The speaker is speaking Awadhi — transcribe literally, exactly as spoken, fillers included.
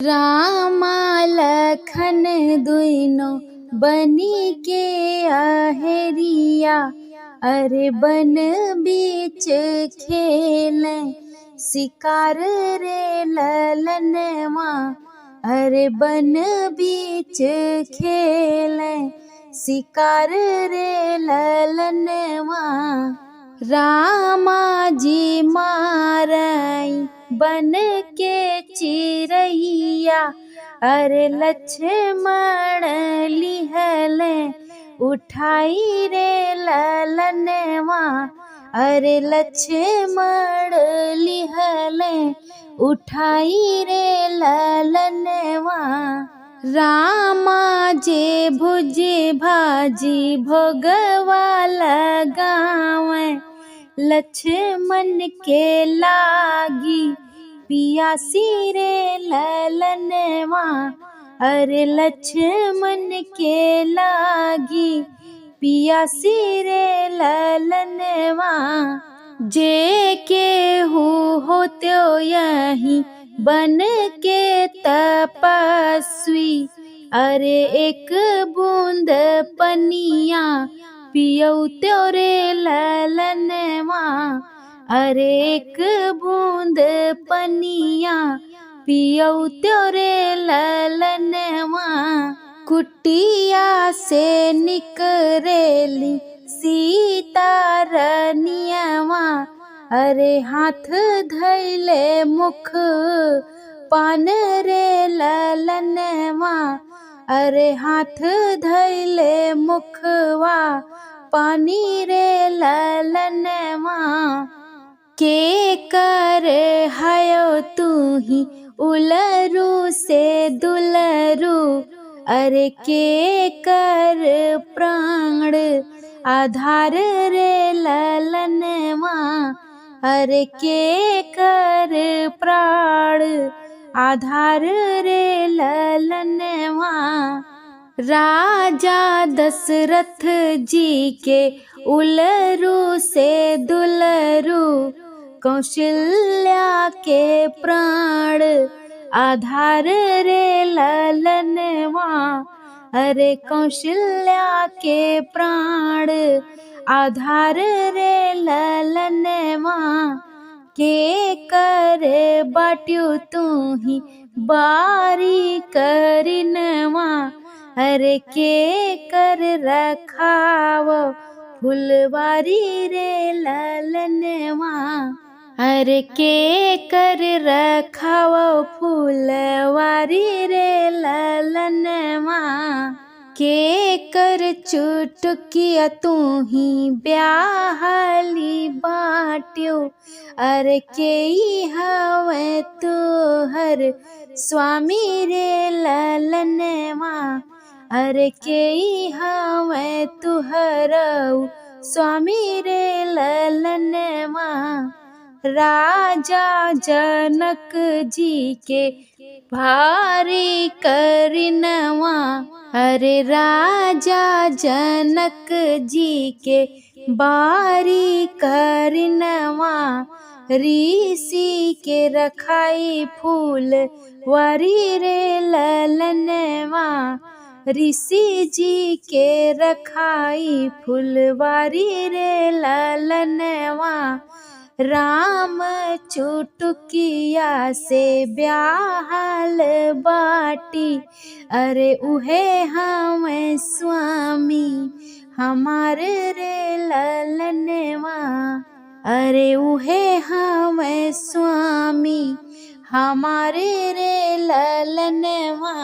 रामा लखन दुइनो बनी के अहेरिया, अरे बन बीच खेले सिकार रे ललनवा, अरे बन बीच खेले सिकार रे ललनवा। रामा जी मारई बन के चिरैया, अरे लक्ष्मण लिहले उठाई रे ललनवा, अरे लक्ष्मण लिहले उठाई रे ललनवा। रामा जे भुज भाजी भोगवा लगावे, लक्ष्मण के लागी पियासी रे ललनवा, अरे लक्ष्मण के लागी पियासी रे ललनवा। जे केहू होत्यो यही बन के तपस्वी, अरे एक बूंद पनिया पियौत्यो रे ललनवा, अरे एक बूंद पनिया पियौत्यो रे ललनवा। कुटिया से निकरेली सीता रनियवा, अरे हाथ धैले मुख पान रे ललनवा, अरे हाथ धैले मुखवा पानी रे ललनवा। के कर हयो तू ही उलरू से दुलरू, अरे के कर प्राण आधार रे ललनवा, अरे के कर प्राण आधार रे ललनवा। राजा दशरथ जी के उलरू से दुलरू, कौशल्या के प्राण आधार रे ललनवा, अरे कौशल्या के प्राण आधार रे ललनवा। के कर बाट्यो तू ही बारी करिनवा, अरे के कर रखाव फुलवारी रे ललनवा, अरे के कर रखाव फुलवारी रे ललनवा। के कर चुटकिया तू ही ब्याहली बाट्यो, अरे केई हवे तोहर स्वामी रे ललनवा, अरे केई हवे तोहरऊ स्वामी रे ललनवा। राजा जनक जी के भारी करिनवा, अरे राजा जनक जी के बारी करिनवा, ऋषि के रखाई फूलवारी रे ललनवा, ऋषि जी के रखाई फुलवारी रे ललनवा। राम चुटुकिया से ब्याहल बाटी, अरे उहे हवे स्वामी हमार रे ललनवा, अरे उहे हवे स्वामी हमार रे ललनवा।